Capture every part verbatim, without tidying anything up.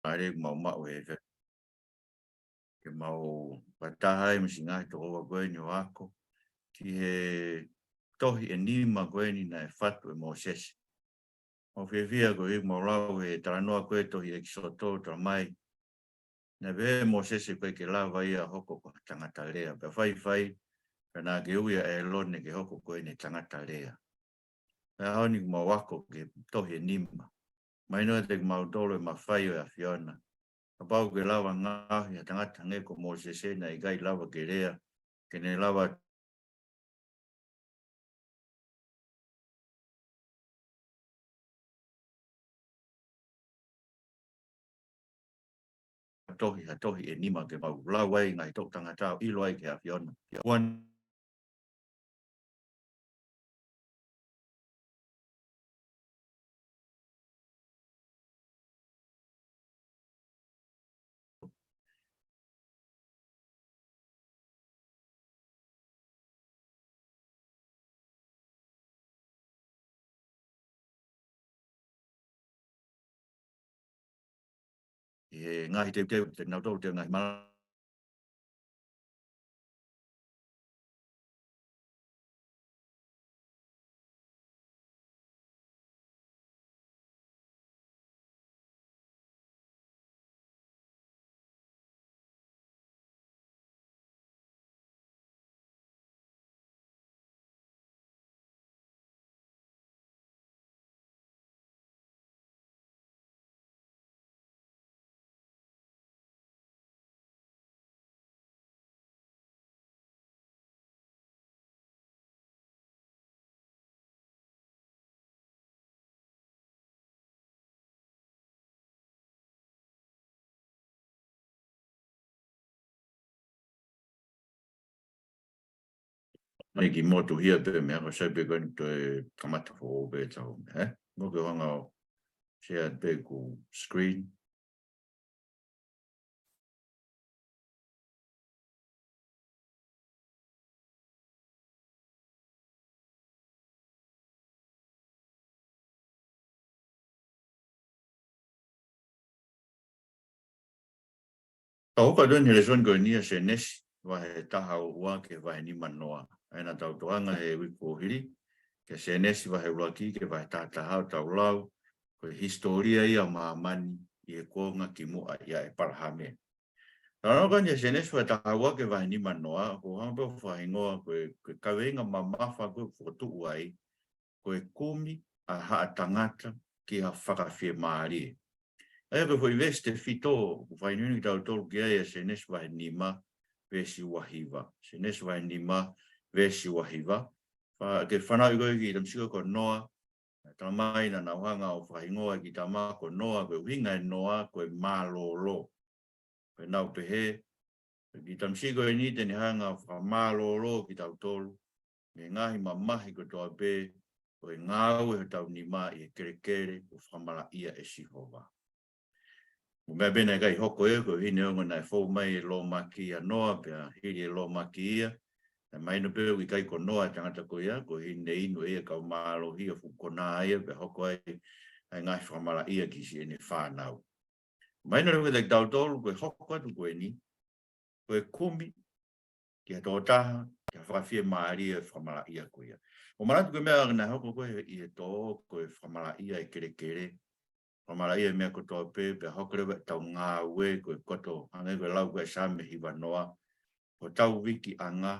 Mālie ʻoku mau maʻu he fe-, ke mau fakataha ai mo e siʻi ngaahi tokoua ko eni ʻo ako ki he tohi ʻe nima ko eni naʻe fatu ʻe Mōsese. Mau fiefia koeʻuhi ʻoku mau lau he talanoa ko ē tohi ʻEkisoto, talamai naʻe pehē ʻe Mōsese ʻoku ʻikai ke lava ia ʻo hoko ko ha tangata lea. Pea faifai, pea naʻa ke ui ʻa ʻĒlone ke hoko ko ʻene tangata lea. Pea ʻaho ni ʻoku mau ako ki he tohi ʻe nima. Mahino kiate kimautolu e mafai ʻo e ʻAfiona. Kapau ʻoku ke lava ngaohi ha tangata hangē ko Mōsese naʻe ʻikai lava ke lea, ke ne lava tohi, ha tohi ʻe nima ke mau lau ai ngaahi toʻu tangata ʻo ʻilo ai ki he ʻAfiona. Pea ʻoua ʻi he ngaahi teuteu, te nau tau te ngaahi mala. Mai ki motu hia pē meʻa ko sai pē ko eni toe kamata foʻou pē tau, ē? Mo ke hanga ʻo share pē ʻeku screen. Tau hoko atu eni he lēsoni ko eni ʻa Sēnesi vahe taha ua ki he vahe nima noa. ʻA ia naʻa tau toʻanga he uike kuo hili, ki he Sēnesi vahe ʻuluaki ki he vahe taha taha ʻo tau lau, ko e hisitōlia ia ʻo māmani ʻi he kuonga kimuʻa ʻia ʻĒpalahame. Talanoa ko eni ʻa Sēnesi vahe taha ua ki he vahe nima noa, ʻoku hanga pē ʻo fakahingoa ko e, ko e kaveinga mamafa ko ē ʻoku fokotuʻu ai, ko e kumi ʻa haʻa tangata ki ha fakafiemālie. ʻA ia ko e foʻi veesi tefito ʻoku fakaʻunuʻunu kitautolu ki ai ʻa Sēnesi vahe nima veesi ua hiva. Sēnesi vahe nima veesi ua hiva. Fa-, ke fanauʻi koe ki he tamasiʻi ko Noa, talamai naʻa nau hanga ʻo fakahingoa e kiʻi tama ko Noa, ko e ʻuhinga ʻo Noa ko e mālōlō. Pea nau pehē, ko e kiʻi tamasiʻi ko eni te ne hanga ʻo fakamālōlō kitautolu mei he ngaahi mamahi kotoa pē ʻo e ngāue hotau nima ʻi he kelekele kuo fakamalaʻia ʻe Sihova. Mo e meʻa pē naʻe ʻikai hoko ia, koeʻuhi neongo naʻe fou mai e lōmaki ʻa Noa, pea hili e lōmaki ia, naʻe mahino pē ʻoku ʻikai ko Noa e tangata ko ia, koeʻuhi ne inu ʻe ia kau mālohi ʻo fuʻu konā ia, pea hoko ai ʻa e ngaahi fakamalaʻia ki siʻene fānau. Mahino leva kiate kitautolu ko e hoko atu ko eni, ko e kumi ki ha tokotaha ki ha fakafiemālie ʻo e fakamalaʻia ko ia. ʻO manatu ko e meʻa naʻe hoko ko ē ʻi he tō, ko e fakamalaʻia e kelekele, fakamalaʻia e meʻa kotoa pē, pea hoko leva ʻetau ngāue ko e koto, hangē ko e lau ko ē ʻa e Saame hiva noa, ko hotau vikiʻanga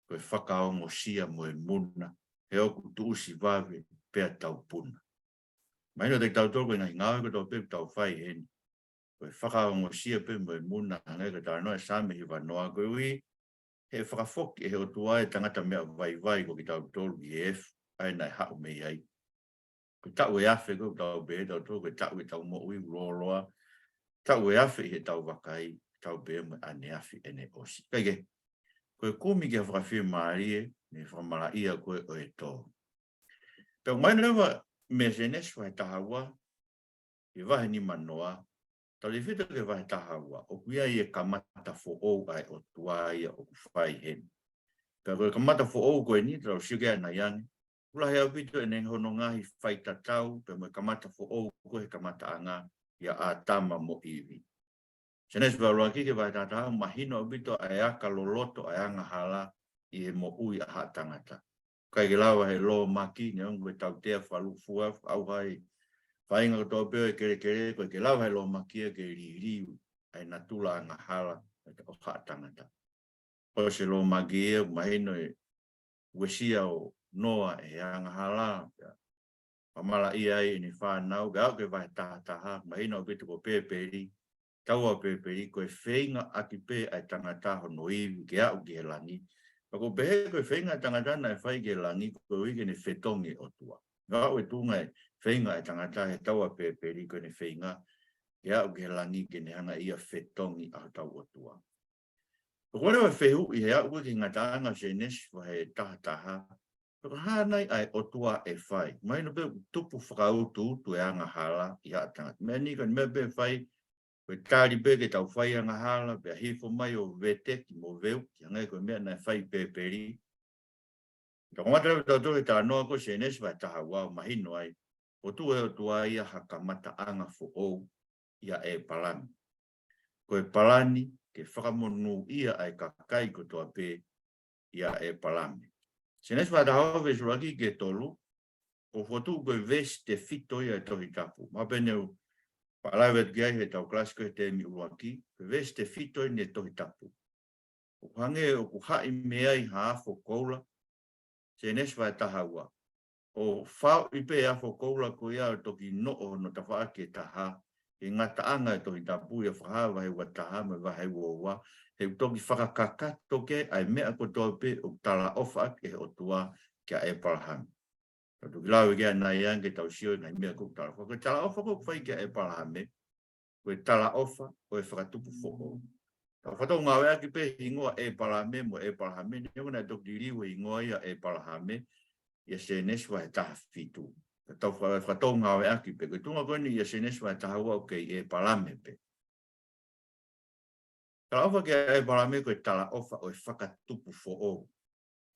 ko e fakaongosia mo e muna, he ʻoku tuʻusi vave pea tau puna. Mahino kiate kitautolu ko e ngaahi ngāue kotoa pē ʻoku tau fai heni, ko e fakaongosia pē mo e muna, hangē ko e talanoa ʻa e Saame hiva noa, koeʻuhi he fakafoki ʻe he ʻOtua e tangata meʻa vaivai ko kitautolu ki he efu, ʻa ia naʻe haʻu mei ai. Ko e taʻu ʻe afe ko ē ʻoku tau pehē ʻe tautolu ko e taʻu ʻetau moʻui ʻoku lōloa, taʻu ʻe afe ʻi heʻetau vakai, tau pehē mo e ʻaneafi ʻene ʻosi. Kae kehe, ko e kumi ki ha fakafiemālie mei he fakamalaʻia ko ē ʻo e tō. Pea ʻoku mahino leva mei Sēnesi vahe taha ua ki he vahe nima noa, tautefito ki he vahe taha ua, ʻoku ʻi ai e kamata foʻou ʻa e ʻOtua ia ʻoku fai heni. Pea ko e kamata foʻou ko eni, tau sio ki ai ʻanai ange, ʻoku lahi ʻaupito ʻene hono ngaahi faitatau pea mo e kamata foʻou ko ē he kamataʻanga, ʻia ʻĀtama mo ʻIvi. Senesi vahe ʻuluaki ki he vahe taha taha, mahino ʻaupito ʻa e aka loloto ʻa e angahala ʻi he moʻui ʻa haʻa tangata. ʻIkai ke lava he lōmaki, neongo e tautea fakalūkufua, fakaʻauha e faʻahinga kotoa pē ʻo e kelekele, ʻikai ke lava he lōmaki ia ke liliu ʻa e natula angahala ʻo haʻa tangata. ʻOsi e lōmaki ia, mahino e uesia ʻo Noa ʻe he angahala, pea fakamalaʻia ai ʻene fānau, pea aʻu ki he vahe taha taha, mahino ʻaupito ko Pēpeli, taua ʻo Pēpeli, ko e feinga ʻaki pē ʻa e tangata hono ivi ke aʻu ki he langi. Pea ʻoku pehē ko e feinga ʻa e tangata naʻe fai ki he langi, koeʻuhi ke ne fetongi e ʻOtua. Pea aʻu e tuʻunga e feinga ʻa e tangata he taua ʻo Pēpeli ko ʻene feinga ke aʻu ki he langi ke ne hanga ʻe ia ʻo fetongi ʻa hotau ʻOtua. Ko e lava e fehuʻi he aʻu ko ē ki he ngataʻanga ʻo Senesi vahe taha taha, ko e hā nai ʻa e ʻOtua ʻe fai? Mahino pē ʻoku tupu fakautuutu e angahala ʻi haʻa tangata. Meʻa ni ko e meʻa pē ʻe fai, ko e tali pē ke tau fai angahala, pea hifo mai ʻo veteki mo veuki, hangē ko e meʻa naʻe fai ʻi Pēpeli. Ka ko e ngata leva ʻetau tō he talanoa ko ē Senesi vahe taha ua ʻoku mahino ai, ʻoku tuʻu e ʻOtua ia ha kamataʻanga foʻou ʻia ʻĒpalame. Ko e palani ke fakamonūʻia ʻa e kakai kotoa pē ʻia ʻĒpalame. Senesi vahe taha ua veesi ʻuluaki ki he tolu, ʻoku fokotuʻu ko e veesi tefito ia ʻo e Tohi Tapu. Mahalo pē ne u palave atu ki ai heʻetau kalasi ko ē he temi ʻuluaki, ko e veesi tefito ʻeni ʻo e Tohi Tapu. ʻOku hangē ʻoku haʻi mei ai ha afo koula, Senesi vahe taha ua. ʻO faoʻi pē afo koula ko ia ʻo toki noʻo hono tafaʻaki ʻe taha, he ngataʻanga ʻo e Tohi Tapu ʻia Fakahā vahe ua taha mo e vahe ua ua, he ʻoku toki fakakakato ki ai ʻa e meʻa kotoa pē ʻoku talaʻofa ʻaki ʻe he ʻOtua kia ʻĒpalahame. Tau toki lau ki ai ʻanai ange ke tau sio ki he ngaahi meʻa ʻoku talaʻofa. Ko e talaʻofa ʻoku fai kia ʻĒpalahame, ko e talaʻofa ʻo e fakatupu foʻou. Tau fakatou ngāueʻaki pē hingoa ʻĒpalame mo ʻĒpalahame, neongo naʻe toki liliu e hingoa ia ʻĒpalahame ʻia Senesi vahe taha fitu. Tau faka-, fakatou ngāueʻaki pē, ko e tuʻunga ko eni ʻia Senesi vahe taha ua ʻoku kei ʻĒpalame pē. Talaʻofa kia ʻĒpalame ko e talaʻofa ʻo e fakatupu foʻou.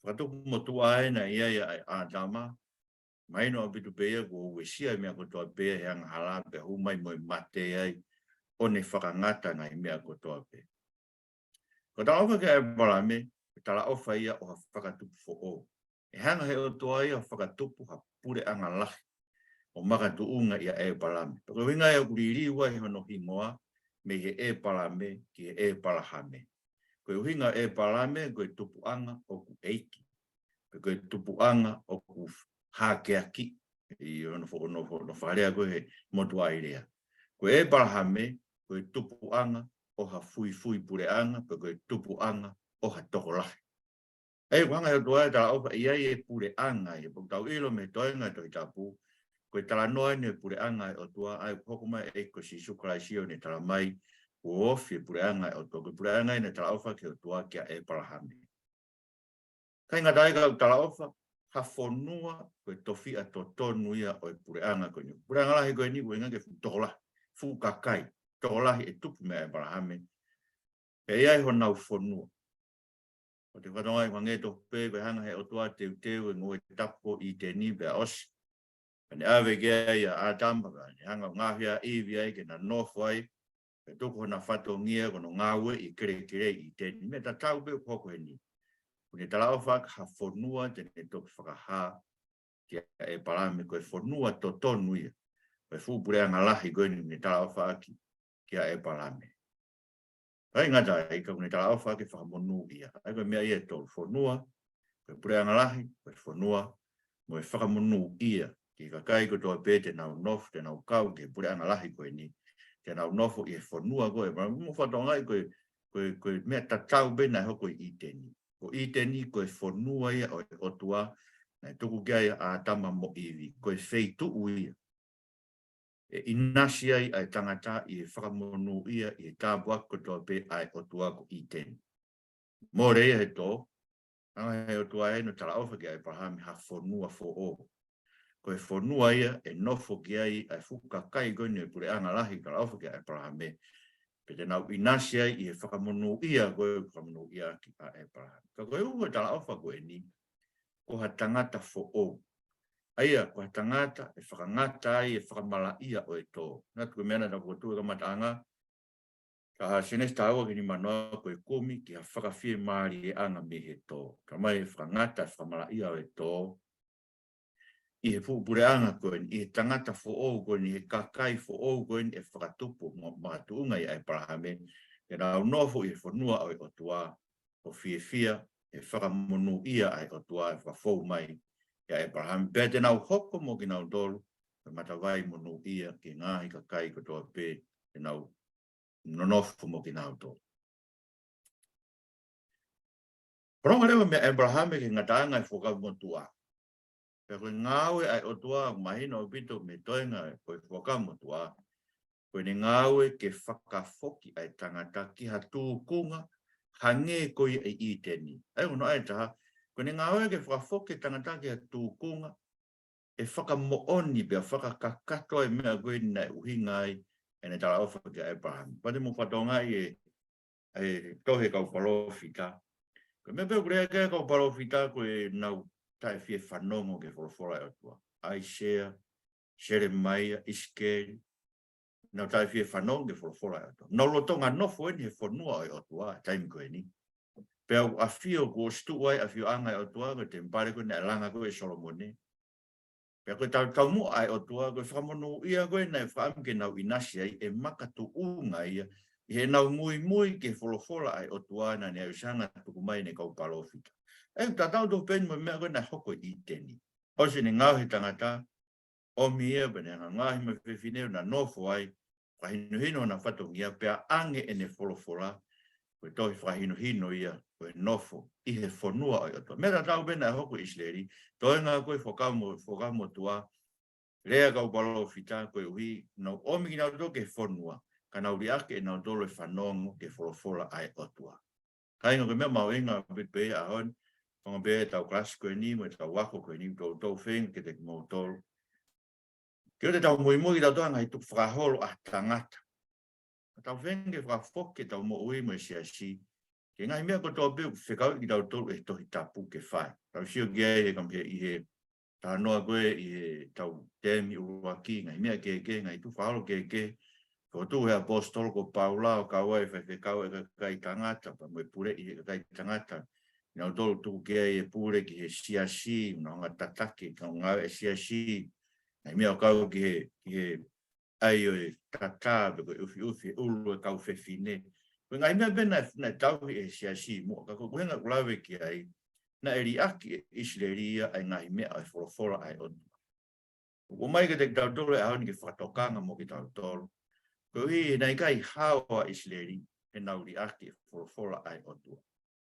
Fakatupu motuʻa ʻena ʻi ai ʻa ʻĀtama, mahino ʻaupito pē ia kuo uesia e meʻa kotoa pē he angahala pea hū mai mo e mate ai ʻo ne fakangata e ngaahi meʻa kotoa pē. Ko e talaʻofa kia ʻĒpalame, ko e talaʻofa ia ʻo ha fakatupu foʻou. ʻE hanga he ʻOtua ia ʻo fakatupu ha puleʻanga lahi ʻo makatuʻunga ʻia ʻĒpalame. Pea ko e ʻuhinga ia ʻoku liliu ai hono hingoa mei he ʻĒpalame ki he ʻĒpalahame. Ko e ʻuhinga ʻĒpalame ko e tupuʻanga ʻoku ʻeiki, pe ko e tupuʻanga ʻoku hākeakiʻi, ʻi hono fo-, hono fo-, hono fakalea ko ē he motuʻaʻi lea. Ko ʻĒpalahame ko e tupuʻanga ʻo ha fuifui puleʻanga, pe ko e tupuʻanga ʻo ha tokolahi. ʻA ia ʻoku hanga he ʻOtua ia ʻo talaʻofa ʻi ai e puleʻanga ia, pea ʻoku tau ʻilo mei he toenga ʻo e Tohi Tapu, ko e talanoa ʻeni ʻo e puleʻanga ʻo e ʻOtua, ʻa ia ʻoku hoko mai ʻa e ʻEiki ko Sīsū Kalaisi ʻo ne talamai kuo ofi e puleʻanga ʻo e ʻOtua, ko e puleʻanga ʻeni naʻe talaʻofa ki ai e ʻOtua kia ʻĒpalahame. ʻIkai ngata ai ka ʻoku talaʻofa ha fonua, ko e tofiʻa totonu ia ʻo e puleʻanga ko eni. Puleʻanga lahi ko eni, ʻuhinga ki he fuʻu tokolahi, fuʻu kakai, tokolahi ʻe tupu meia ʻĒpalahame. Pea ʻi ai honau fonua. ʻOku te fakatokangaʻi hangē tofu pē ko e hanga he ʻOtua ʻo teuteu e ngoue tapu ko ʻĪteni pea ʻosi. Pea ne ʻave ki ai ʻa ʻĀtama, pea ne hanga ʻo ngaohi ʻa ʻIvi ai ke na nofo ai, pea tuku hona fatongia ko hono ngāueʻi e kelekele ʻi ʻĪteni. Meʻa tatau pē ʻoku hoko heni. ʻOku ne talaʻofa ʻaki ha fonua te ne toki fakahā kia ʻĒpalahame, ko e fonua totonu ia. Ko e fuʻu puleʻanga lahi ko eni ʻoku ne talaʻofa ʻaki kia ʻĒpalahame. ʻIkai ngata ai ka ʻoku ne talaʻofa ʻaki e fakamonūʻia. ʻA ia ko e meʻa ia ʻe tolu: fonua, ko e puleʻanga lahi, ko e fonua, mo e fakamonūʻia ki he kakai kotoa pē te nau nofo, te nau kau ki he puleʻanga lahi ko eni, te nau nofo ʻi he fonua ko ē. Pea mou fakatokangaʻi ko e, ko e, ko e meʻa tatau pē naʻe hoko ʻi ʻĪteni. Ko ʻĪteni ko e fonua ia ʻo e ʻOtua naʻe tuku ki ai ʻa ʻĀtama mo ʻIvi, ko e feituʻu ia ʻe ʻinasi ai ʻa e tangata ʻi he fakamonūʻia ʻi he tāpuaki kotoa pē ʻa e ʻOtua ko ʻĪteni. Mole ia he tō, hanga he ʻOtua ʻo ne talaʻofa kia ʻĒpalahame ha fonua foʻou. Ko e fonua ia ʻe nofo ki ai ʻa e fuʻu kakai ko eni ʻo e puleʻanga lahi, talaʻofa kia ʻĒpalahame, pea te nau ʻinasi ai ʻi he fakamonūʻia ko ē ʻoku fakamonūʻia ʻaki ʻa ʻĒpalahame. Ka ko e uho e talaʻofa ko eni, ko ha tangata foʻou. ʻA ia, ko ha tangata ʻe fakangata ai e fakamalaʻia ʻo e tō. Naʻa tuku meʻa naʻa tau fokotuʻu he kamataʻanga, ka ha Senesi taha ua ki he nima noa, ko e kumi ki ha fakafiemālieʻanga mei he tō. Talamai ʻe fakangata e fakamalaʻia ʻo e tō ʻi he fuʻu puleʻanga ko eni, ʻi he tangata foʻou ko eni, ʻi he kakai foʻou ko eni ʻe fakatupu mo makatuʻunga ʻia ʻĒpalahame, ke nau nofo ʻi he fonua ʻo e ʻOtua, ʻo fiefia he fakamonūʻia ʻa e ʻOtua ʻe fakafou mai ʻia ʻĒpalahame. Pea te nau hoko mo kinautolu ko e matavai monūʻia ki he ngaahi kakai kotoa pē te nau nonofo mo kinautolu. Fononga leva meia ʻĒpalahame ki he ngataʻanga ʻo e Fuakava Motuʻa. Pea ko e ngāue ʻa e ʻOtua, ʻoku mahino ʻaupito mei he toenga ʻo e Fuakava Motuʻa, ko ʻene ngāue ke fakafoki ʻa e tangata ki ha tūkunga hangē ko ia ʻi ʻĪteni. ʻA ia ko hono ʻai ʻe taha, ko ʻene ngāue ke fakafoki e tangata ki ha tūkunga ʻe fakamoʻoni pea fakakakato ai e meʻa ko ē naʻe ʻuhinga ai ʻene talaʻofa kia ʻĒpalahame. Pea te mou fakatokangaʻi e, e tohi ʻa e kau palōfita. Ko e meʻa pē ʻoku lea ki ai e kau palōfita ko ʻenau taʻefiefanongo ki he folofola ʻa e ʻOtua. ʻAisea, Selemaia, ʻIsikeli, nau taʻefiefanongo ki he folofola ʻa e ʻOtua. Nau lolotonga nofo eni he fonua ʻo e ʻOtua he taimi ko eni. Pea ʻoku ʻafio, kuo ʻosi tuʻu ai e ʻafioʻanga ʻo e ʻOtua, ko e temipale ko ē naʻe langa ko ē ʻe Solomone. Pea ko e tautaumuʻa ʻa e ʻOtua, ko e fakamonūʻia ko ē naʻe fakaʻamu ke nau ʻinasi ai, ʻe makatuʻunga ia ʻi heʻenau muimui ki he folofola ʻa e ʻOtua naʻa ne ʻaisanga tuku mai ʻene kau palōfita. ʻE tatau tofu pē eni mo e meʻa ko ē naʻe hoko ʻi ʻĪteni. ʻOsi ʻene ngaohi e tangata, ʻomi ia pea ne hanga ʻo ngaohi mo e fefine ʻo na nofo ai, fakahinohino ʻena fatongia pea ʻange ʻene folofola, ko e tohi fakahinohino ia, ko e nofo ʻi he fonua ʻo e ʻOtua. Meʻa tatau pē naʻe hoko ʻi ʻIsileli, toenga ko ē Fuakava Mo-, Fuakava Motuʻa, lea e kau palōfita koeʻuhi, nau ʻomi kinautolu ki he fonua, ka nau liʻaki ʻenautolu e fanongo ki he folofola ʻa e ʻOtua. Kāinga, ko e meʻa mahuʻinga ʻaupito pē ia he ʻaho ni, hangē pē ʻetau kalasi ko eni, mo ʻetau ako ko eni, toutou feinga kiate kimoutolu. Ke ʻoua te tau muimui kitautolu he ngaahi tukufakaholo ʻa tangata. Ka tau feinga ke fakafoki ʻetau moʻui mo e siasi ki he ngaahi meʻa kotoa pē ʻoku fekauʻi kitautolu ʻe he Tohi Tapu ke fai. Tau sio ki ai he kam-, he, ʻi he talanoa ko ē ʻi heʻetau temi ʻuluaki, ngaahi meʻa kehekehe, ngaahi tukufakaholo kehekehe, fokotuʻu ʻe he ʻaposetolo ko Paula ʻo kau ai e faifekau ʻa e kakai tangata, pea mo e puleʻi ʻe he kakai tangata. Naʻa nau tuku ki ai e pule ki he siasi, nau hanga ʻo tataki e kau ngāue ʻa e siasi. Ngaahi meʻa ʻo kau ki he, ki he ʻai ʻo e tatā pe ko e ʻufiʻufi he ʻulu ʻo e kau fefine. Ko e ngaahi meʻa pē naʻe, naʻe tauhi ʻe he siasi muʻa, ka ko e ʻuhinga ʻoku lave ki ai, naʻe liʻaki ʻe ʻIsileli ia ʻa e ngaahi meʻa ʻo e folofola ʻa e ʻOtua. ʻOku ʻomai kiate kitautolu he ʻaho ni ke fakatokanga mo kitautolu. Koeʻuhi he naʻe ʻikai hao ʻa ʻIsileli heʻenau liʻaki e folofola ʻa e ʻOtua.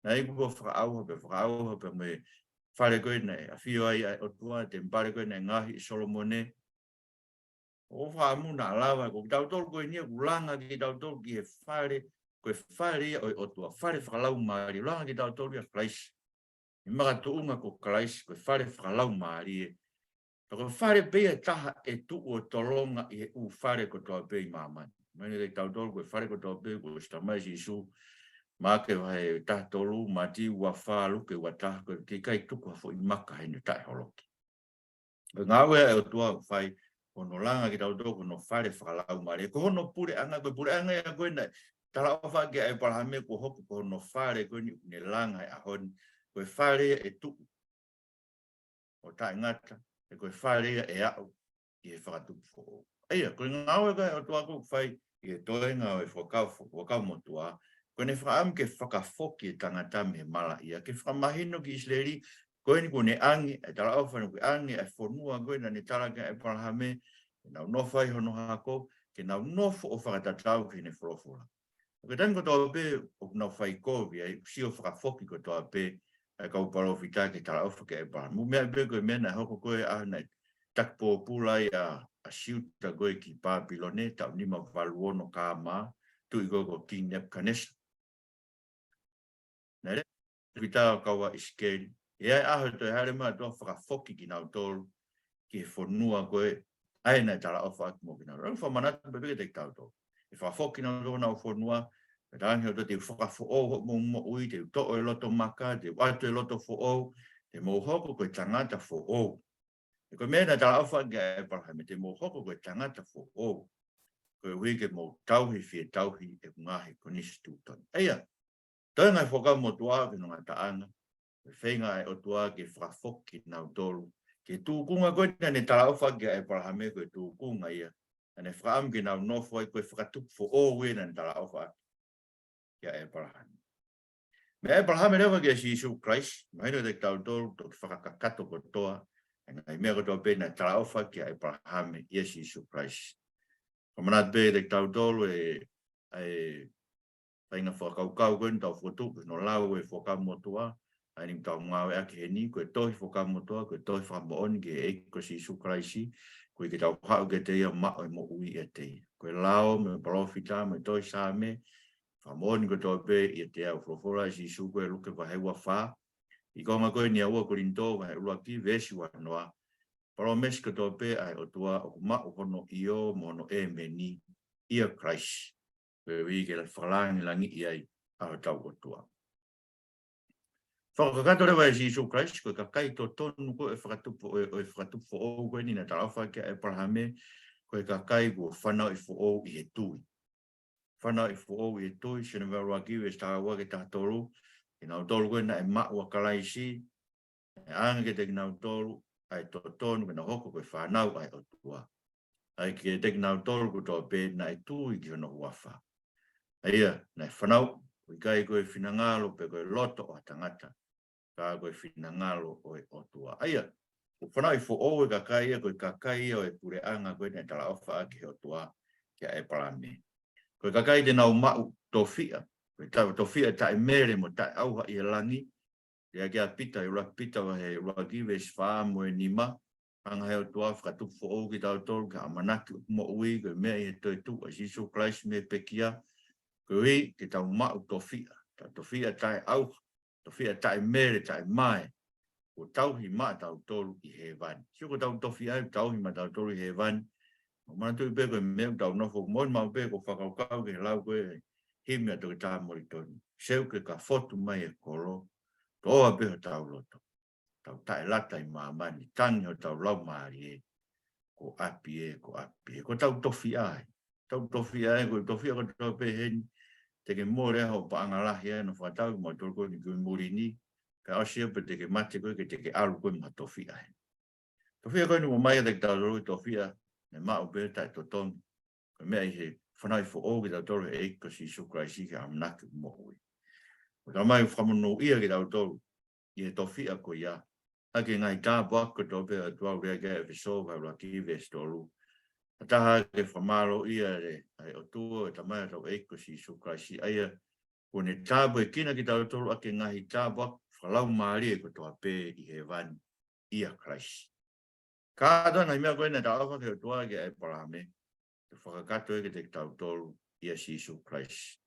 Naʻe ʻi ai kuo fakaʻauha pē, fakaʻauha pē mo e fale ko ē naʻe ʻafio ai ʻa e ʻOtua, temipale ko ē naʻe ngaohi ʻe Solomone. ʻOku ou fakaʻamu naʻa lava, ko kitautolu ko eni ʻoku langa kitautolu ki he fale, ko e fale ia ʻo e ʻOtua, fale fakalaumālie, langa kitautolu ia ʻia Kalaisi. ʻI he makatuʻunga ko Kalaisi, ko e fale fakalaumālie. Pea ko e fale pē ia ʻe taha ʻe tuʻu ʻo tolonga ʻi he ʻū fale kotoa pē ʻi māmani. Mahino kiate kitautolu ko e fale kotoa pē kuo ʻosi talamai ʻe Sīsū, Maʻake vahe taha tolu, Mātiu ua fā, Luke ua taha, ko e ʻikai tuku ha foʻi maka heʻene taʻeholoki. Ko e ngāue ʻa e ʻOtua ʻoku fai, ko hono langa kitautolu ko hono fale fakalaumālie, ko hono puleʻanga, ko e puleʻanga ia ko ē naʻe talaʻofa ki ai ʻa ʻĒpalahame kuo hoko ko hono fale ko eni ʻoku ne langa he ʻaho ni, ko e fale ia ʻe tuʻu ʻo taʻengata, he ko e fale ia ʻe aʻu ki he fakatupu foʻou. ʻA ia, ko e ngāue ko ē ʻa e ʻOtua ʻoku fai ʻi he toenga ʻo e Fuakava, Fuakava Motuʻa, ko ʻene fakaʻamu ke fakafoki e tangata mei he malaʻia, ke fakamahino ki ʻIsileli, ko eni kuo ne ʻange e talaʻofa, kuo ne ʻange e fonua ko ē naʻa ne tala kia ʻĒpalahame ke nau nofo ai hono hako, ke nau nofo ʻo fakatatau ki heʻene folofola. Ko e taimi kotoa pē ʻoku nau fai kovi ai, ʻoku sio fakafoki kotoa pē ʻa e kau palōfita ki he talaʻofa kia ʻĒpalahame. Mou meaʻi pē ko e meʻa naʻe hoko ko ē he ʻaho naʻe taki pōpula ai ʻa, ʻa Siuta ko ē ki Pāpilone, taʻu nima valu ono K M, tuʻi ko ē ko Kingi Nepukanesa. Naʻe lea e palōfita ʻo kau ʻa ʻIsikeli, ʻe ʻi ai e ʻaho ʻe toe hāʻele mai e ʻOtua ʻo fakafoki kinautolu ki he fonua ko ē ʻa ē naʻe talaʻofa ʻaki mo kinautolu. ʻOku fakamanatu pē kiate kitautolu, ʻe fakafoki kinautolu ki honau fonua, pea talaange ʻe he ʻOtua, te u fakafoʻou hoʻomou moʻui, te u toʻo e loto maka, te u ʻatu e loto foʻou, te mou hoko ko e tangata foʻou. He ko e meʻa naʻe talaʻofa ki ai ʻa ʻĒpalahame, te mou hoko ko e tangata foʻou, koeʻuhi ke mou tauhi fie tauhi ʻeku ngaahi konisitūtone. ʻA ia, toe ngaahi Fuakava Motuʻa ki hono ngataʻanga, ko e feinga ʻa e ʻOtua ke fakafoki kinautolu ki he tūkunga ko ē naʻa ne talaʻofa ki ai ʻa ʻĒpalahame, ko e tūkunga ia naʻa ne fakaʻamu ke nau nofo ai, ko e fakatupu foʻou ia naʻa ne talaʻofa ki ai ʻa ʻĒpalahame. Meia ʻĒpalahame leva kia Sīsū Kalaisi, mahino kiate kitautolu, toki fakakakato kotoa ʻa e ngaahi meʻa kotoa pē naʻe talaʻofa ki ai ʻa ʻĒpalahame ʻia Sīsū Kalaisi. Fakamanatu pē kiate kitautolu ʻe, ʻa e faʻahinga fakakaukau ko eni ʻoku tau fokotuʻu, ko hono lau ʻo e Fuakava Motuʻa, ʻa eni ʻoku tau ngāueʻaki heni, ko e tohi Fuakava Motuʻa, ko e tohi fakamoʻoni ki he ʻEiki ko Sīsū Kalaisi, koeʻuhi ke tau haʻu kiate ia ʻo maʻu e moʻui ʻiate ia. Ko e lao, mo e palōfita, mo e tohi Saame, fakamoʻoni kotoa pē ʻiate au. Folofola ʻa Sīsū ko ē ʻi Luke vahe ua fā, ʻi he konga ko eni ʻa ua Kolinitō vahe ʻuluaki veesi ua noa, palōmesi kotoa pē ʻa e ʻOtua ʻoku maʻu hono ʻio mo hono ʻēmeni ʻia Kalaisi, koeʻuhi ke fakalāngilangiʻi ai ʻa hotau ʻOtua. Fakakakato leva ʻe Sīsū Kalaisi, ko e kakai totonu ko ē ʻo e fakatupu, ʻo e, ʻo e fakatupu foʻou ko eni naʻe talaʻofa ki ai ʻa ʻĒpalahame, ko e kakai kuo fanauʻi foʻou ʻi he tui. Fanauʻi foʻou ʻi he tui, Sione vahe ʻuluaki veesi taha ua ki he taha tolu, kinautolu ko ē naʻe maʻu ʻa Kalaisi, ʻe ʻoange kiate kinautolu ʻa e totonu ke nau hoko ko e fānau ʻa e ʻOtua. ʻA ia kiate kinautolu kotoa pē naʻe tui ki hono huafa. ʻA ia, naʻe fanauʻi, ʻoku ʻikai ko e finangalo pe ko e loto ʻo ha tangata, ka ko e finangalo ʻo e ʻOtua. ʻA ia, ʻoku fanauʻi foʻou e kakai ia, ko e kakai ia ʻo e puleʻanga ko ē naʻe talaʻofa ʻaki ʻe he ʻOtua kia ʻĒpalahame. Ko e kakai te nau maʻu tofiʻa, ko e ta-, tofiʻa taʻemele mo taʻeʻauha ʻi he langi, lea ki ai ʻa Pita, ʻi he ʻuluaki Pita vahe ʻuluaki veesi fā mo e nima, hanga ʻe he ʻOtua ʻo fakatupu foʻou kitautolu ki he ʻamanaki ʻoku moʻui, ko e meʻa ʻi he toetuʻu ʻa Sīsū Kalaisi mei he pekia, koeʻuhi ke tau maʻu tofiʻa, ta-, tofiʻa taʻeʻauha, tofiʻa taʻemele, taʻemae, kuo tauhi maʻatautolu ʻi hēvani. Sio, ko ʻetau tofiʻa ʻoku tauhi maʻatautolu ʻi hēvani. Mou manatuʻi pē ko e meʻa ʻoku tau nofo, moʻoni maʻu pē ko e fakakaukau ki he lau ko ē himi ʻa Toketā Molitoni. Seuke ka fotu mai e kolo, toʻoa pē hotau loto, tau taʻelata ʻi māmani, tangi hotau laumālie, ko ʻapi ē, ko ʻapi ē. Ko ʻetau tofiʻa ē. Tau tofiʻa ē, ko e tofiʻa kotoa pē heni, te ke mole ai hoʻo paʻanga lahi ai, ʻo fakatau kimautolu ko eni ki muli ni, pea ʻosi ia pea te ke mate koe, ke te ke ʻalu koe mo ha tofiʻa heni. Tofiʻa ko eni ʻoku ʻomai kiate kitautolu, tofiʻa naʻe maʻu pē taʻetotongi. Ko e meʻa ʻi he fanauʻi foʻou kitautolu ʻe he ʻEiki ko Sīsū Kalaisi ki he ʻamanaki moʻui. ʻOku tau mai fakamonūʻia kitautolu ʻi he tofiʻa ko ia, ʻaki e ngaahi tāpuaki kotoa pē ʻa e ʻOtua, lea ki ai ʻa ʻEfesō vahe ʻuluaki veesi tolu. Fakataha ke fakamālōʻia ʻa e, ʻa e ʻOtua, ʻa e Tamai ʻo hotau ʻEiki ko Sīsū Kalaisi, ʻa ia kuo ne tāpuekina kitautolu ʻaki e ngaahi tāpuaki fakalaumālie kotoa pē ʻi hēvani ʻia Kalaisi. Kātoa e ngaahi meʻa ko ē naʻe talaʻofa ki ai ʻa e ʻOtua kia ʻĒpalahame, ke fakakakato ia kiate kitautolu ʻia Sīsū Kalaisi.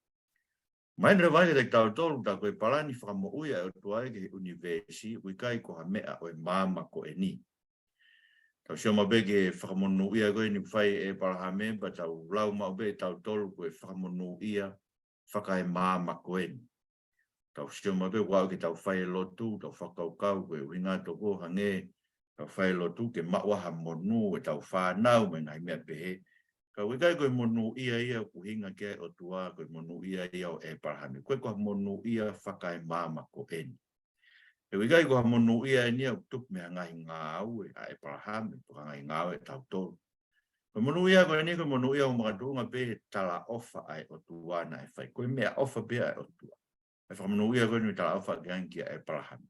Mahino leva kiate kitautolu, tā ko e palani fakamoʻui ʻa e ʻOtua ia ki he ʻunivēsi, ʻoku ʻikai ko ha meʻa ʻo e maama ko eni. Tau sio maʻu pē ki he fakamonūʻia ko eni ʻoku fai ʻe ʻĒpalahame, pea tau lau maʻu pē ʻe tautolu ko e fakamonūʻia fakaemaama ko eni. Tau sio maʻu pē ʻoku aʻu ke tau fai e lotu, tau fakakaukau ko e ʻuhinga toko hangē tau fai e lotu ke maʻu ha monū ʻetau fānau mo e ngaahi meʻa pehē. Ka ʻoku ʻikai ko e monūʻia ia ʻoku ʻuhinga ki ai e ʻOtua, ko e monūʻia ia ʻo ʻĒpalahame. ʻOku ʻikai ko ha monūʻia fakaemaama ko eni. He ʻoku ʻikai ko ha monūʻia eni ia ʻoku tupu mei he ngaahi ngāue ʻa ʻĒpalahame, pe ko e ngaahi ngāue ʻa tautolu. Ko e monūʻia ko eni, ko e monūʻia ʻoku makatuʻunga pē he talaʻofa ʻa e ʻOtua naʻe fai. Ko e meʻaʻofa pē ʻa e ʻOtua. ʻA e fakamonūʻia ko eni ʻoku talaʻofa ki ai kia ʻĒpalahame.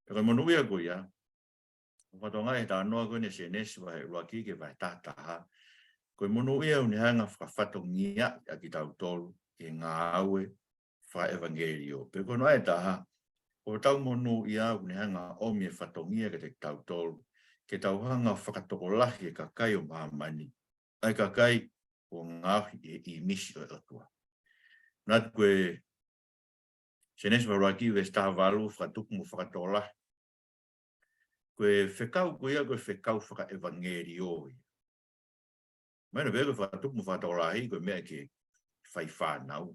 Pea ko e monūʻia ko ia, ʻoku fakatokangaʻi ʻe he talanoa ko eni ʻa Sēnesi vahe ʻuluaki ki he vahe taha taha, ko e monūʻia ʻoku ne hanga ʻo fakafatongiaʻi ʻa kitautolu ʻi he ngāue fakaʻevangeliō. Pea ko hono ʻai ʻe taha, ko hotau monūʻia ʻoku ne hanga ʻo ʻomi e fatongia kiate kitautolu, ke tau hanga ʻo fakatokolahi e kakai ʻo māmani, ʻa e kakai kuo ngaohi ʻi he ʻīmisi ʻo e ʻOtua. Manatu ko e Sēnesi vahe ʻuluaki veesi taha valu, fakatupu mo fakatokolahi. Ko e fekau ko ia, ko e fekau fakaʻevangeliō ia. Mahino pē ko e fakatupu mo fakatokolahi, ko e meʻa ke fai fānau.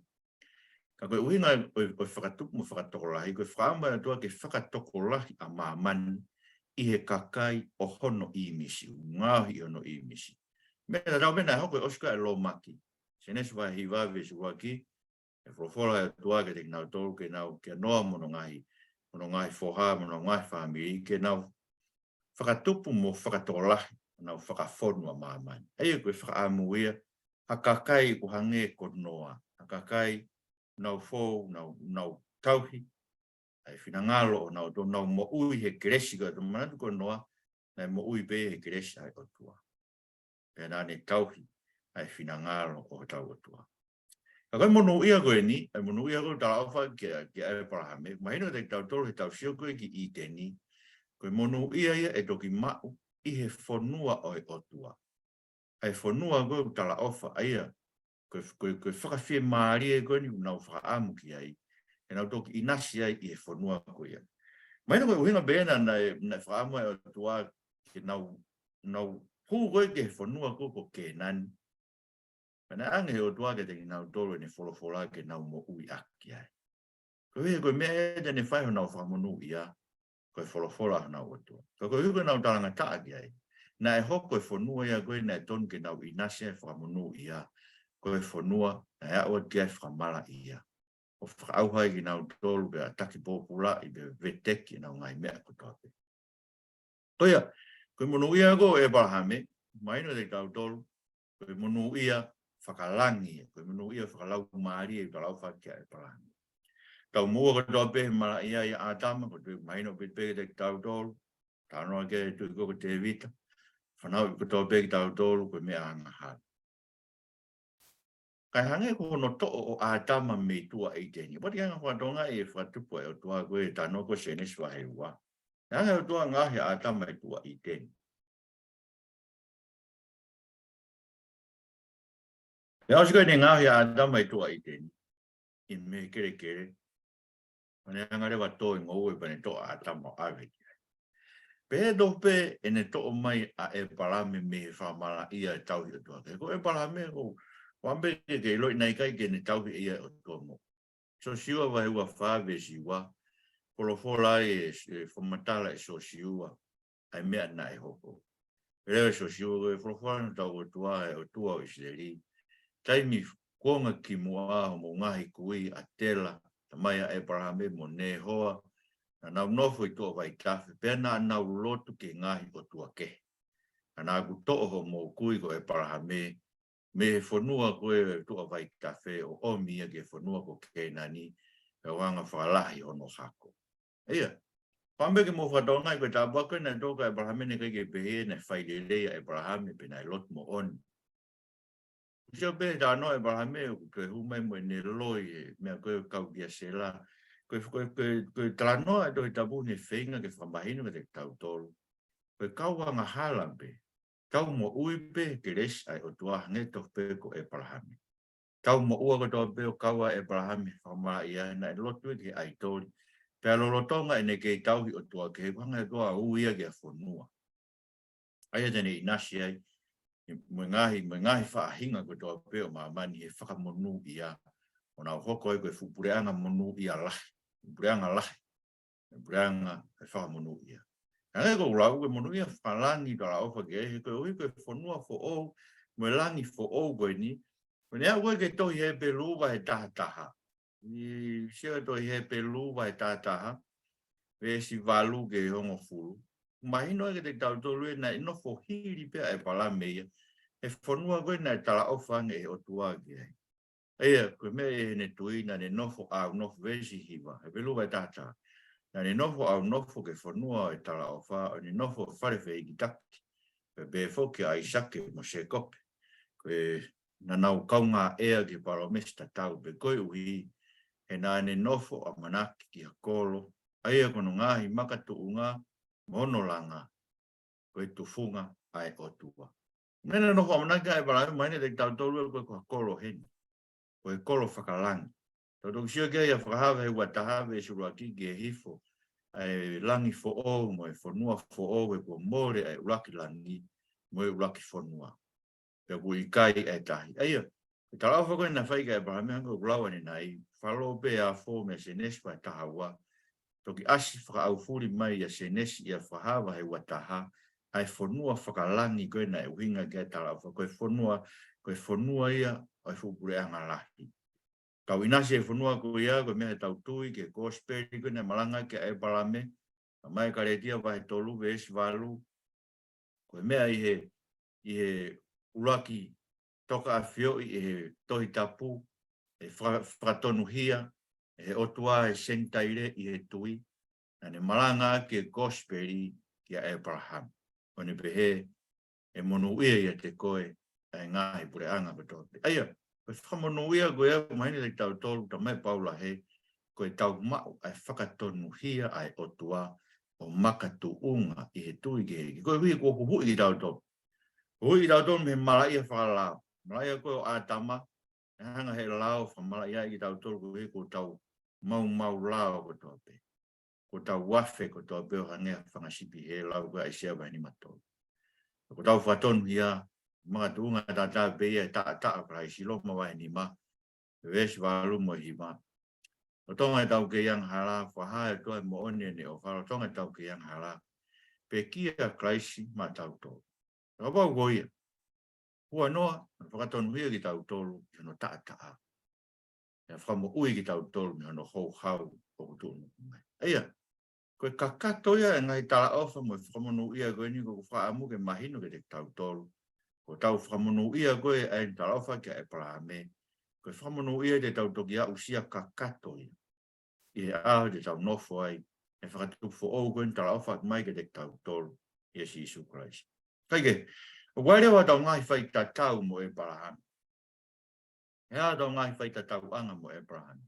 Ka ko e ʻuhinga ʻo e, ʻo e fakatupu mo fakatokolahi, ko e fakaʻamu ʻa e ʻOtua ke fakatokolahi ʻa māmani ʻi he kakai ʻo hono ʻīmisi, ʻoku ngaohi ʻi hono ʻīmisi. Meʻa tatau pē naʻe hoko ʻi he ʻosi ko ia e lōmaki. Sēnesi vahe hiva veesi ʻuluaki, ʻe folofola ʻa e ʻOtua kiate kinautolu ke nau, kia Noa mo hono ngaahi, mo hono ngaahi foha, mo hono ngaahi fāmili, ke nau fakatupu mo fakatokolahi, nau fakafonu ʻa māmani. ʻA ia ko e fakaʻamu ia, ha kakai ʻoku hangē ko Noa, ha kakai nau fou, nau, nau tauhi ʻa e finangalo ʻo honau ʻOtua, nau moʻui he kelesi ko ia. Manatu ko Noa, naʻe moʻui pē he kelesi ʻa e ʻOtua. Pea naʻa ne tauhi ʻa e finangalo ʻo hotau ʻOtua. Ka ko e monūʻia ko eni, ʻa e monūʻia ko ē ʻoku talaʻofa ki, ki ʻĒpalahame, mahino kiate kitautolu heʻetau sio ko ē ki ʻĪteni, ko e monūʻia ia ʻe toki maʻu ʻi he fonua ʻo e ʻOtua. ʻA e fonua ko ē ʻoku talaʻofa, ʻa ia, ko e, ko e, ko e fakafiemālie ko eni ʻoku nau fakaʻamu ki ai, ke nau toki ʻinasi ai ʻi he fonua ko ia. Mahino ko e ʻuhinga pē ena naʻe, naʻe fakaʻamu ai ʻa e ʻOtua ke nau, nau hū ko ē ki he fonua ko ē ko Kēnani. Pea naʻe ʻange ʻe he ʻOtua kiate kinautolu ʻene folofola ke nau moʻui ʻaki ai. Koeʻuhi ko e meʻa ia te ne fai honau fakamonūʻia, ko e folofola honau ʻOtua. Ka koeʻuhi ko ʻenau talangataʻa ki ai, naʻe hoko e fonua ia ko ē naʻe tonu ke nau ʻinasi ai fakamonūʻia, ko e fonua naʻe aʻu atu ki ai fakamalaʻia. ʻO fakaʻauha ai kinautolu pea taki pōpulaʻi pea veteki ʻenau ngaahi meʻa kotoa pē. Ko ia, ko e monūʻia ko ē ʻo ʻĒpalahame, mahino kiate kitautolu, ko e monūʻia fakalangi, ko e monūʻia fakalaumālie ʻoku talaʻofa ki ai ʻa ʻĒpalahame. Taumuʻa kotoa pē he malaʻia ʻia ʻĀtama, ko e tuʻi mahino pē pē kiate kitautolu, talanoa ki ai e tuʻi ko ē ko Tēvita, fanauʻi kotoa pē kitautolu, ko e meʻa angahala. Kae hangē ko hono toʻo ʻo ʻĀtama mei tuʻa ʻĪteni. Poti anga fakatonga e fakatupu ʻa e ʻOtua ko ē, talanoa ko ē Sēnesi vahe ua. Hangē ʻOtua ngaohi ʻa ʻĀtama ʻi tuʻa ʻĪteni. Pea ʻosi ko ē ʻene ngaohi ʻa ʻĀtama ʻi tuʻa ʻĪteni, ʻi he meʻa kelekele, ʻo ne hanga leva ʻo tō e ngoue pea ne toʻo ʻa ʻĀtama ʻo ʻave ki ai. Pehē tofu pē ʻene toʻo mai ʻa ʻĒpalahame mei he fakamalaʻia ʻo e tauhi ʻOtua kehe. Ko ʻĒpalahame ko, ʻoua pē ke ke ʻiloʻi naʻe ʻikai ke ne tauhi ʻe ia e ʻOtua moʻui. Siosiua vahe ua fā veesi ua, folofola ai e, e fakamatala ʻe Siosiua ʻa e meʻa naʻe hoko. Pea lea ʻa Siosiua, ko e folofola eni ʻa hotau ʻOtua, ʻa e ʻOtua ʻo ʻIsileli: Taimi kuonga kimuʻa homou ngaahi kui, ʻa Tela, tamai ʻa ʻĒpalahame, mo Nēhoa, naʻa nau nofo ʻi tuʻa vaitafe, pea naʻa nau lotu ki he ngaahi ʻotua kehe. Ka naʻa ku toʻo homou kui ko ʻĒpalahame mei he fonua ko ē ʻi tuʻa vaitafe, ʻo ʻomi ia ki he fonua ko Kēnani, pea u hanga ʻo fakalahi hono hako. ʻA ia, ʻoua pē ke mou fakatokangaʻi ko e tāpuaki ko ē naʻe toka ʻa ʻĒpalahame, naʻe ʻikai ke pehē naʻe fai lelei ʻa ʻĒpalahame pe naʻe lotu moʻoni. Sio pē he talanoa ʻo ʻĒpalahame ʻoku toe hū mai mo ʻene loi he meʻa ko ē ʻo kau kia Sela. Ko e, ko e, ko e, ko e talanoa ʻa e Tohi Tapu naʻe feinga ke fakamahino kiate kitautolu, ko e kau angahala pē, kau moʻui pē he kelesi ʻa e ʻOtua hangē tofu pē ko ʻĒpalahame. Kau moʻua kotoa pē ʻo kau ʻa ʻĒpalahame he fakamalaʻia, naʻe lotu ia ki he ʻaitoli. Pea lolotonga ʻene kei tauhi ʻotua kehe, ʻoku hanga ʻe he ʻOtua ʻo ui ia ki ha fonua ʻa ia te ne ʻinasi ai mo e ngaahi, mo e ngaahi faʻahinga kotoa pē ʻo māmani he fakamonūʻia, ʻo nau hoko ai ko e fuʻu puleʻanga monūʻia lahi, puleʻanga lahi, puleʻanga ʻo e fakamonūʻia. Hangē ko ʻeku lau, ko e monūʻia fakalangi ʻoku talaʻofa ki ai, he koeʻuhi ko e fonua foʻou mo e langi foʻou ko eni, ko ʻene aʻu ko ē ki he tohi Hepelū vahe taha taha. ʻI he tohi Hepelū vahe taha taha, veesi valu ki he hongofulu. Mahino ai kiate kitautolu ē naʻe nofo hili pē ʻa ʻĒpalahame ia he fonua ko ē naʻe talaʻofa ange ʻe he ʻOtua ki ai. ʻA ia, ko e meʻa ʻi heʻene tui naʻa ne nofo ʻaunofo, veesi hiva, Hepelū vahe taha taha. Naʻa ne nofo ʻaunofo ki he fonua ʻo e talaʻofa, ʻo ne nofo fale fehikitaki, pea pehē foki kia ʻAisake mo Sēkope. Ko e naʻa nau kaungā ʻea ki he palōmesi tatau pē, koeʻuhi he naʻa ne nofo ʻamanaki ki ha kolo, ʻa ia ko hono ngaahi makatuʻunga mo hono langa, ko e tufunga ʻa e ʻOtua. Meʻa naʻe nofo ʻamanaki ai ʻa ʻĒpalahame, mahino kiate kitautolu ē ko e, ko ha kolo heni, ko e kolo fakalangi. Tau toki sio ki ai ʻa Fakahā vahe ua taha veesi ʻuluaki ki he hifo ʻa e langi foʻou mo e fonua foʻou, he kuo mole ʻa e ʻuluaki langi mo e ʻuluaki fonua, pea kuo ʻikai ʻa e tahi. ʻA ia, ko e talaʻofa ko ē naʻe fai kia ʻĒpalahame, hangē ko ʻeku lau ʻanenai, follow pē ʻa e foʻi meʻa Sēnesi vahe taha ua, toki ʻasi fakaʻaufuli mai ʻia Sēnesi ʻia Fakahā vahe ua taha, ʻa e fonua fakalangi ko ē naʻe ʻuhinga ki ai e talaʻofa, ko e fonua, ko e fonua ia ʻo e fuʻu puleʻanga lahi. Tau ʻinasi e fonua ko ia, ko e meʻa he tau tui ki he kosipeli ko ē naʻe malanga ki ai ʻa ʻĒpalahame, ʻa mai Kalētia vahe tolu veesi valu, ko e meʻa ʻi he, ʻi he ʻuluaki tokaʻafioʻi ʻi he Tohi Tapu, ʻe faka-, fakatonuhia ʻe he ʻOtua e Senitaile ʻi he tui, naʻa ne malanga ki he kosipeli kia ʻĒpalahame. ʻO ne pehē, ʻe monūʻia ʻiate koe ʻa e ngaahi puleʻanga kotoa pē. ʻA ia, ko e fakamonūʻia ko ia ʻoku mahino kiate kitautolu, talamai ʻe Paula hē, ko ʻetau maʻu ʻa e fakatonuhia ʻa e ʻOtua ʻo makatuʻunga ʻi he tui ki he ʻEiki. Koeʻuhi kuo huhuʻi kitautolu. Huhuʻi kitautolu mei he malaʻia fakalao. Malaʻia ko ē ʻo ʻĀtama, ʻe hanga ʻe he lao ʻo fakamalaʻiaʻi kitautolu koeʻuhi ko ʻetau maumau lao kotoa pē. Ko ʻetau afe kotoa pē ʻo hangē ha fanga sipi, he lau ko ē ʻa ʻAisea vahe nima tolu. Ko ʻetau fakatonuhia, makatuʻunga taʻataʻa pē ia he taʻataʻa ʻo Kalaisi, Loma vahe nima, veesi valu mo e hiva. Lolotonga ʻetau kei angahala, fakahā ʻe he ʻOtua e moʻoni ʻo ʻene ʻofa, lolotonga ʻetau kei angahala, pekia ʻa Kalaisi maʻatautolu. Kapau ko ia, huanoa, ʻa e fakatonuhia kitautolu ʻi hono taʻataʻa, ʻe fakamoʻui kitautolu mei hono houhau ʻoku tuʻunuku mai. ʻA ia, ko e kakato ia e ngaahi talaʻofa mo e fakamonūʻia ko eni ʻoku ou fakaʻamu ke mahino kiate kitautolu. Ko ʻetau fakamonūʻia ko ē ʻa e talaʻofa kia ʻĒpalahame, ko e fakamonūʻia te tau toki aʻusia kakato ia ʻi he ʻaho te tau nofo ai, ʻa e fakatupu foʻou ko eni talaʻofa mai kiate kitautolu ʻia Sīsū Kalaisi. Kae kehe, ʻoku ʻi ai leva ʻetau ngaahi faitatau mo ʻĒpalahame. ʻE ʻi ai ʻetau ngaahi faitatauʻanga mo ʻĒpalahame.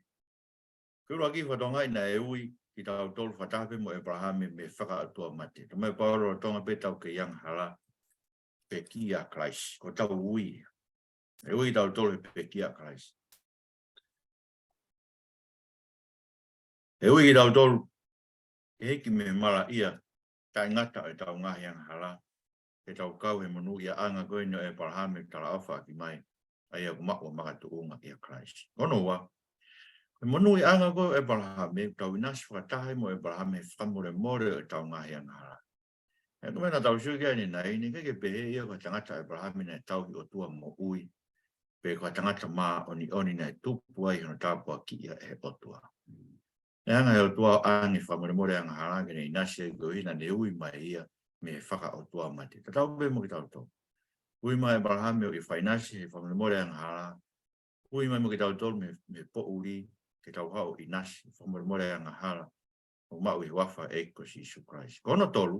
Ko e ʻuluaki, fakatokangaʻi naʻe ui kitautolu fakataha pē mo ʻĒpalahame mei he fakaʻotuamate. Talamai ʻe Paula lolotonga pē ʻetau kei angahala, pekia ʻa Kalaisi. Ko ʻetau ui. ʻE ui kitautolu he pekia ʻa Kalaisi. ʻE ui kitautolu ke hiki mei he malaʻia taʻengata ʻo ʻetau ngaahi angahala, ke tau kau he monūʻiaʻanga ko eni ʻo ʻĒpalahame ʻoku talaʻofa ʻaki mai, ʻa ia ʻoku maʻu ʻa e makatuʻunga ʻia Kalaisi. Ko hono ua, ko e monūʻiaʻanga ko ē ʻo ʻĒpalahame, ʻoku tau ʻinasi fakataha ai mo ʻĒpalahame he fakamolemole ʻo ʻetau ngaahi angahala. ʻE, ko e meʻa naʻa tau sio ki ai ʻanenai, naʻe ʻikai ke pehē ia ko e tangata ʻa ʻĒpalahame naʻe tauhi ʻOtua moʻui, pe ko e tangata māʻoniʻoni naʻe tupu ai hono tāpuakiʻi ia ʻe he ʻOtua. ʻE hanga ʻe he ʻOtua ʻo ʻoange fakamolemole angahala ke ne ʻinasi ai koeʻuhi naʻa ne ui mai ia mei he fakaʻotuamate. Tatau pē mo kitautolu. Ui mai ʻĒpalahame ʻo ʻi he fakaʻinasi he fakamolemole angahala. Ui mai mo kitautolu mei, mei he poʻuli ke tau haʻu ʻo ʻinasi he fakamolemole angahala ʻoku maʻu ʻi he huafa ʻo e ʻEiki ko Sīsū Kalaisi. Ko hono tolu,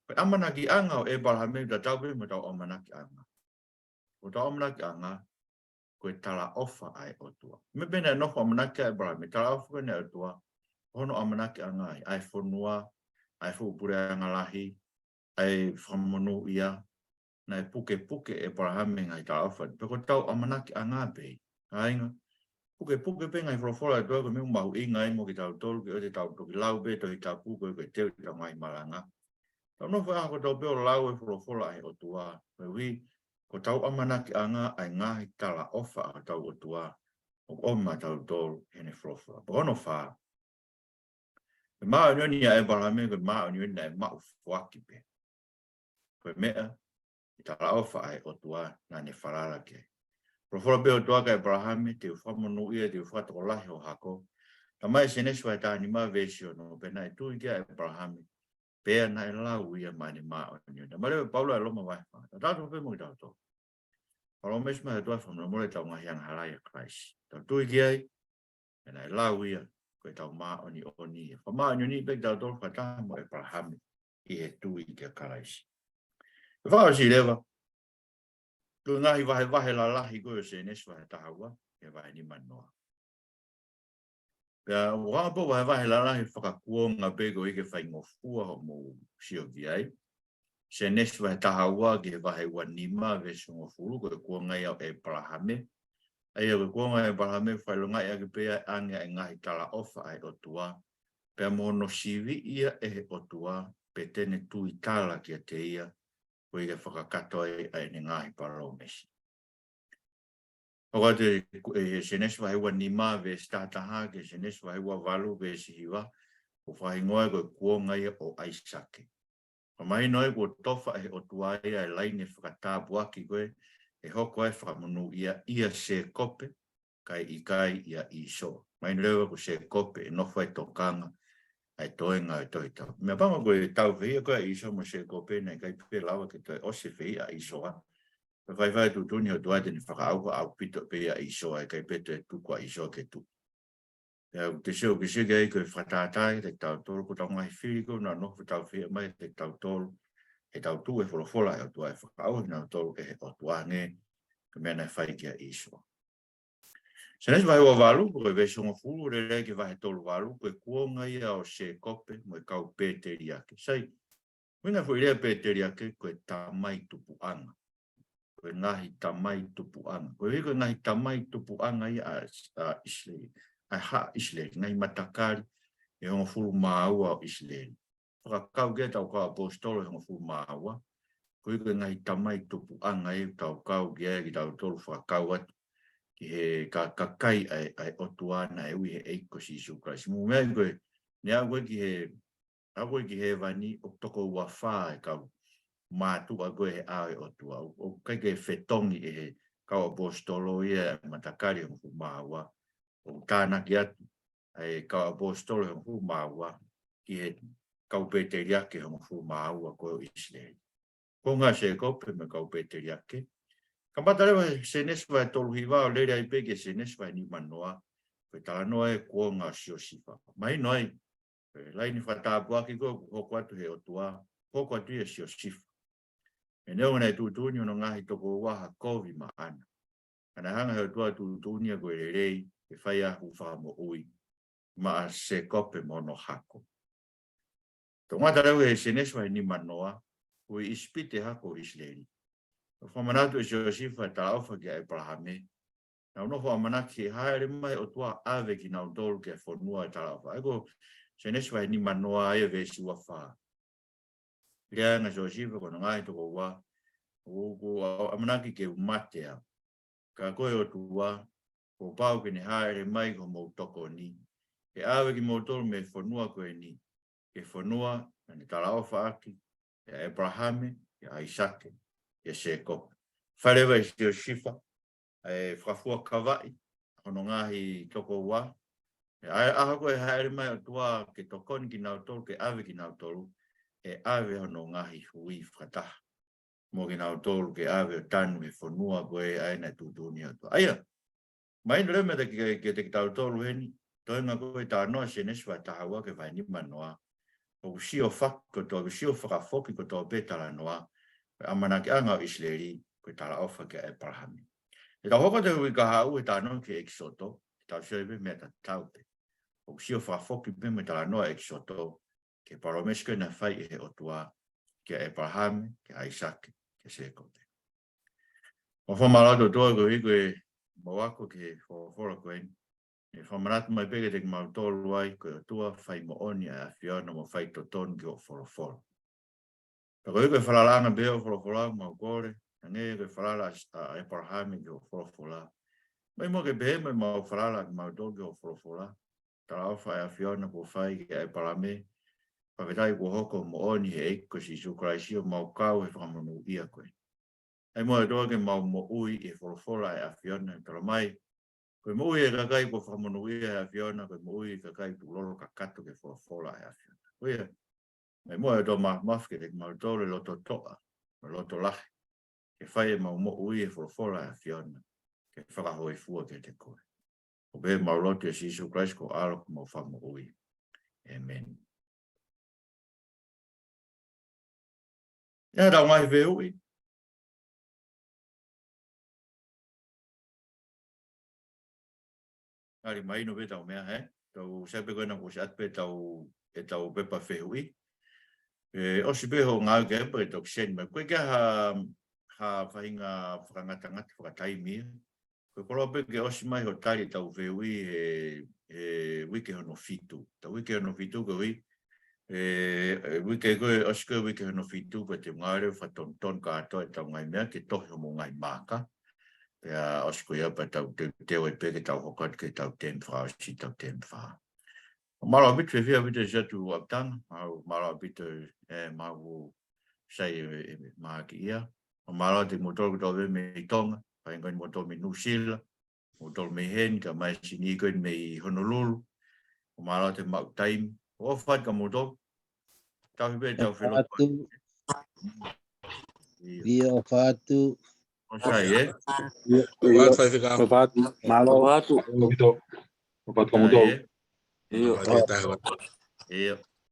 ko e ʻamanakiʻanga ʻo ʻĒpalahame ʻoku tatau pē mo ʻetau ʻamanakiʻanga. Ko ʻetau ʻamanakiʻanga, ko e talaʻofa ʻa e ʻOtua. Meʻa pē naʻe nofo ʻamanaki ai ʻa ʻĒpalahame, talaʻofa ko eni ʻa e ʻOtua, ko hono ʻamanakiʻanga ia, ʻa e fonua, ʻa e fuʻu puleʻanga lahi, ʻa e fakamonūʻia, naʻe pukepuke ʻe ʻĒpalahame e ngaahi talaʻofa. Pea ko ʻetau ʻamanakiʻanga pē, kāinga, pukepuke pē ngaahi folofola ʻa e ʻOtua, ko e meʻa ʻoku mahuʻinga ai mo kitautolu ke ʻoua te tau toki lau pē Tohi Tapu ko e, ko e teu ʻetau ngaahi malanga. Tau nofo ʻaho kotoa pē ʻo lau e folofola ʻa e ʻOtua. Koeʻuhi, ko ʻetau ʻamanakiʻanga ʻa e ngaahi talaʻofa ʻa hotau ʻOtua ʻoku ʻomai maʻatautolu heʻene folofola. Pea ko hono fā, ko e māʻoniʻoni ʻa ʻĒpalahame, ko e māʻoniʻoni naʻe maʻu foaki pē. Ko e meʻa, ʻi he talaʻofa ʻa e ʻOtua naʻa ne falala ki ai. Folofola pē ʻOtua kia ʻĒpalahame, te u fakamonūʻia, te u fakatokolahi ho hako. Talamai ʻe Sēnesi vahe taha nima veesi ono, pea naʻe tui ki ai ʻa ʻĒpalahame, pea naʻe lau ia maʻa ʻene māʻoniʻoni. Talamai leva ʻe Paula ʻi Loma vahe fā. Tatau pē mo kitautolu. Palōmesi mai ʻa e ʻOtua fakamolemole ʻetau ngaahi angahala ʻia Kalaisi. Tau tui ki ai, pea naʻe lau ia, ko ʻetau māʻoniʻoni ia. Fakamāʻoniʻoniʻi pē kitautolu fakataha mo ʻĒpalahame ʻi he tui kia Kalaisi. Ko e fakaʻosi leva, ko e ngaahi vahevahe lalahi ko ē ʻo Sēnesi vahe taha ua, ki he vahe nima noa. Pea ʻoku hanga pē ʻo vahevahe lalahi fakakuonga pē koeʻuhi ke faingofua hoʻomou sio ki ai. Sēnesi vahe taha ua ki he vahe ua nima veesi hongofulu, ko e kuonga ia ʻo ʻĒpalahame. ʻA ia ko e kuonga ʻo ʻĒpalahame fakaʻilongaʻi ʻaki pē ia ʻa e ʻoange ʻa e ngaahi talaʻofa ʻa e ʻOtua. Pea mo hono siviʻi ia ʻe he ʻOtua, pea te ne tuitala kiate ia, koeʻuhi ke fakakakato ai ʻa ʻene ngaahi palōmesi. ʻOku ʻi he, ʻi he Sēnesi vahe ua nima veesi taha taha, ki he Sēnesi vahe ua valu veesi hiva, ʻoku fakahingoa ko e kuonga ia ʻo ʻAisake. Ka mahino ai kuo tofa ʻe he ʻOtua ia e laine fakatāpuaki ko ē, ʻe hoko ai e fakamonūʻia ʻia Sēkope, kae ʻikai ʻia ʻĪsoa. Mahino leva ko Sēkope ʻe nofo ai e tokanga ʻa e toenga ʻo e Tohi Tapu. Meʻapango ko e taufehiʻa ko ē ʻa ʻĪsoa mo Sēkope naʻe ʻikai pē lava ke toe ʻosi e fehiʻa ʻa ʻĪsoa. Pea faifai tuʻutuʻuni ʻe he ʻOtua te ne fakaʻauha ʻaupito pē ʻa ʻĪsoa, ʻe ʻikai pea toe tuku ʻa ʻĪsoa ke tuʻu. Pea ʻoku te sio, ke sio ki ai ko e fakatātā kiate kitautolu, ko ʻetau ngaahi fili ko ē naʻa nau nofo taufehiʻa mai kiate kitautolu, ʻetau tuʻu he folofola ʻa e ʻOtua, ʻe fakaʻauha kinautolu ʻe he ʻOtua hangē ko e meʻa naʻe fai kia ʻĪsoa. Sēnesi vahe ua valu, ko e veesi hongofulu, lele ki he vahe tolu valu, ko e kuonga ia ʻo Sēkope mo e kau pēteliake. Sai, ʻuhinga e foʻi lea pēteliake ko e tamai tupuʻanga. Ko e ngaahi tamai tupuʻanga. Ko e, ko e ngaahi tamai tupuʻanga ia ʻa, ʻa ʻIsileli. ʻA e haʻa ʻIsileli, ngaahi matakali ʻe hongofulu mā ua ʻo ʻIsileli. Fakakau ki ai ʻetau kau ʻaposetolo ʻe hongofulu mā ua. Ko e, ko e ngaahi tamai tupuʻanga ia ʻoku tau kau ki ai, kitautolu fakakau atu ki he ka-, kakai ʻa e, ʻa e ʻOtua naʻe ui he ʻEiki ko Sīsū Kalaisi. Mou meaʻi ko e, ne aʻu ko ē ki he, aʻu ko ē ki hēvani ʻoku toko ua fā e kau mātuʻa ko ē he ʻao ʻo e ʻOtua. ʻOku, ʻoku ʻikai ke fetongi ʻe he kau ʻaposetolo ia e matakali ʻe hongofulu mā ua. ʻOku tānaki atu ʻa e kau ʻaposetolo ʻe hongofulu mā ua ki he kau pēteliake ʻe hongofulu mā ua ko ē ʻo ʻIsileli. Ko e kuonga ʻo Sēkope mo e kau pēteliake. Kamata leva he Sēnesi vahe tolu hiva ʻo lele ai pē ki he Sēnesi vahe nima noa, ko e talanoa e kuonga ʻo Siosifa. Mahino ai, ko e laine fakatāpuaki ko ē ʻoku hoko atu ʻe he ʻOtua, hoko atu ia ʻia Siosifa. Neongo naʻe tuʻutuʻuni hono ngaahi tokoua ha kovi maʻana, ka naʻe hanga ʻe he ʻOtua ʻo tuʻutuʻuni ia ko e lelei ke fai ai ha hū fakamoʻui maʻa Sēkope mo hono hako. Toki ngata leva he Sēnesi vahe nima noa, ʻoku ʻi ʻIsipite e hako ʻo ʻIsileli. ʻOku fakamanatu ʻe Siosifa e talaʻofa kia ʻĒpalahame. Naʻa nau nofo ʻamanaki ʻe hāʻele mai e ʻOtua ʻo ʻave kinautolu ki he fonua ʻo e talaʻofa. ʻA ia ko Sēnesi vahe nima noa ia veesi ua fā. Lea ange ʻa Siosifa ki hono ngaahi tokoua, ʻoku ou ʻamanaki ke u mate au. Ka ko e ʻOtua, kuo pau ke ne hāʻele mai ko homou tokoni, ke ʻave kimoutolu mei he fonua ko eni, ki he fonua naʻa ne talaʻofa ʻaki kia ʻĒpalahame, kia ʻAisake, kia Sēkope. Fai leva ʻe Siosifa ʻa e fakafuakavaʻi hono ngaahi tokoua. ʻA ia ʻa ia ko ē hāʻele mai e ʻOtua ke tokoni kinautolu, ke ʻave kinautolu, ʻe ʻave hono ngaahi hui fakataha mo kinautolu ke ʻave ʻo tanu he fonua ko ē ʻa ia naʻe tuʻutuʻuni ʻe he ʻOtua. ʻA ia, mahino leva mei he kiʻi, kiʻi, kiʻi, kiʻi tautolu heni, toenga ko ē talanoa Sēnesi vahe taha ua ki he vahe nima noa, ʻoku sio fak-, kotoa, ʻoku sio fakafoki kotoa pē talanoa, ko e ʻamanakiʻanga ʻo ʻIsileli, ko e talaʻofa kia ʻĒpalahame. Te tau hoko atu he uike kahaʻu he talanoa ki he ʻEkisoto, te tau sio ai pē meʻa tatau pē. ʻOku sio fakafoki pē mo e talanoa ʻEkisoto, ki he palōmesi ko ē naʻe fai ʻe he ʻOtua kia ʻĒpalahame, kia ʻAisake, kia Sēkope. ʻOku ou fakamālō atu ʻOtua koeʻuhi ko e mau ako ki he folofola ko eni. ʻE fakamanatu mai pē kiate kimautolu ai ko e ʻOtua fai moʻoni ʻa e ʻAfiona mo fai totonu ki hoʻo folofola. Pea koeʻuhi ko e falalaʻanga pē hoʻo folofola ʻoku mau kole, hangē ko e falala ʻa ʻĒpalahame ki hoʻo folofola. Mai mo ke pehē mai ʻemau falala kimautolu ki hoʻo folofola. Talaʻofa ʻa e ʻAfiona kuo fai kia ʻĒpalahame. Fakafetaʻi kuo hoko moʻoni he ʻEiki ko Sīsū Kalaisi ʻo mau kau he fakamonūʻia ko ē. ʻAi muʻa ʻOtua ke mau moʻui he folofola ʻa e ʻAfiona, talamai ko e moʻui ʻa e kakai kuo fakamonūʻia ʻe he ʻAfiona, ko e moʻui ʻa e kakai tukulolo kakato ki he folofola ʻa e ʻAfiona. Ko ia, ʻai muʻa ʻOtua māfimafi kiate kimautolu e loto toʻa, mo e loto lahi, ke fai ʻemau moʻui he folofola ʻa e ʻAfiona, ke fakahōifua kiate koe. ʻOku pehē ʻemau lotu ʻia Sīsū Kalaisi ko ho ʻAlo ko homau Fakamoʻui. ʻĒmeni. ʻI ai haʻatau ngaahi fehuʻi? Ngali mahino pē ʻetau meʻa, ē? Tau sai pē ko ena kuo ʻosi ʻatu pē ʻetau, ʻetau pepa fehuʻi. ʻE, ʻosi pē hoʻo ngāue ki ai pea toki send mai. Ko e ʻikai ha, ha faʻahinga fakangatangata fakataimi ia. Ko e koloa pē ke ʻosi mai hoʻo tali ʻetau fehuʻi he, he uike hono fitu. ʻEtau uike hono fitu koeʻuhi, ʻe, ʻe uike ko ē, ʻosi ko ē uike hono fitu, pea te u ngāue leva fakatonutonu kātoa ʻetau ngaahi meʻa ke tohi homou ngaahi maaka. Pea ʻosi ko ia pea tau teuteu ai pē ke tau hoko atu ki heʻetau temi fakaʻosi, ʻetau temi fā. Mālō ʻaupito, fiefia ʻaupito ʻi he ʻaho ni ʻa Tana, ʻa ia mālō ʻaupito, ē, maʻu sai, ē, ē, maʻa kiʻia. Mālō atu kimoutolu kotoa pē mei Tonga, pea ʻi he ngaahi moutolu mei Nuʻusila, moutolu mei heni, kae ʻumaʻā e siʻi niʻihi ko eni mei Honolulu. Mālō atu e maʻu taimi. ʻOfa atu kia moutolu. Tau pē, tau felo. ʻOfa atu. ʻIo. ʻIo, ʻofa atu. ʻOfa atu, ē? ʻIo, ʻofa atu, faifekau. ʻOfa atu. Mālō. ʻOfa atu. ʻOfa atu. ʻOfa atu kia moutolu. Sai, ē? ʻIo. ʻOfa atu, ʻofa atu. ʻIo.